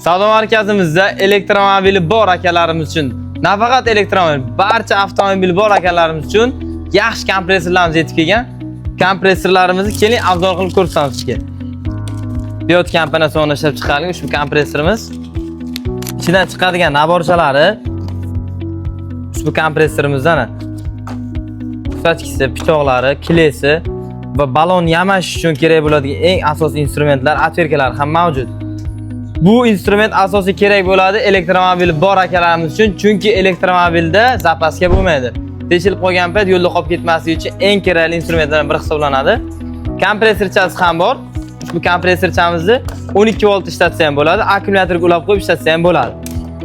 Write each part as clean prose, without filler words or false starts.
Savdo markazimizda elektromobili bor akalarimiz uchun, nafaqat elektromobil, barcha avtomobil bor akalarimiz uchun yaxshi kompressorlarimiz yetib kelgan. Kompressorlarimizni keling, обзор qilib ko'rsatamiz sizga. Biot kompaniyasi ishlab chiqarilgan ushbu kompressorimiz, ichidan chiqadigan набор chalari, ushbu kompressorimizdan kutachkisi, pichoqlari, клей si va balon yamash uchun kerak bo'ladigan eng asosiy instrumentlar, отвёртка lar ham mavjud. Bu instrument asosiy kerak bo'ladi elektromobil bor akalarimiz uchun, chunki elektromobilda запаска bo'lmaydi. Teshilib qolgan payt yo'lda qolib ketmasligi uchun eng kerakli instrumentlardan biri hisoblanadi. Kompressorchasi ham bor. Ushbu kompressorchamizni 12 volt ishlatsa ham bo'ladi, akkumulyatorga ulab qo'yib ishlatsa ham bo'ladi.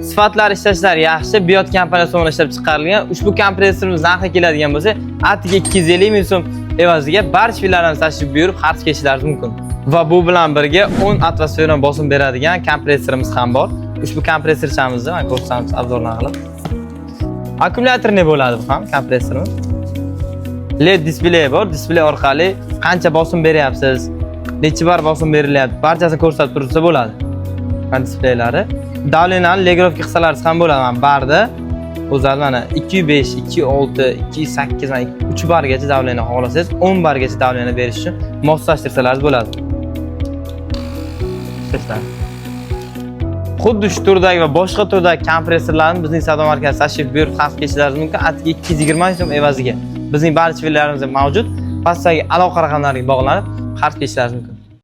Sifatlari, ishlashlari yaxshi, Biot kompaniyasi tomonidan ishlab chiqarilgan. Ushbu kompressorimiz narxi keladigan bo'lsa, atiga 250 ming so'm evaziga barcha filiallarimiz tashrif buyurib, xarid qilishlaringiz mumkin. Va bu bilan birga 10 atmosfera bosim beradigan kompressorimiz ham bor. Ushbu kompressorchamizni mana ko'rsatamiz обзор ni qilib. Akkumulyatorli bo'ladi bu ham kompressorimiz. LED displey bor. Displey orqali qancha bosim beryapsiz, necha bar bosim berilyapti, barchasini ko'rsatib tursa bo'ladi. Mana displeylari. Давление ni регулировка qilsalaringiz ham bo'ladi. Mana barda o'zlari mana 2.5, 2.6, 2.8, mana 3 bargacha давление xohlasangiz 10 bargacha давление berish uchun moslashtirsalaringiz bo'ladi. Tashlar. Xuddi shu turdagi va boshqa turdagi kompressorlarni bizning savdo markaziga tashrif buyurib xarid qilishlaringiz mumkin. Atiga 220 ming so'm evaziga. Bizning barcha filiallarimizda mavjud. Pastdagi aloqa raqamlariga bog'lanib xarid qilishlaringiz mumkin.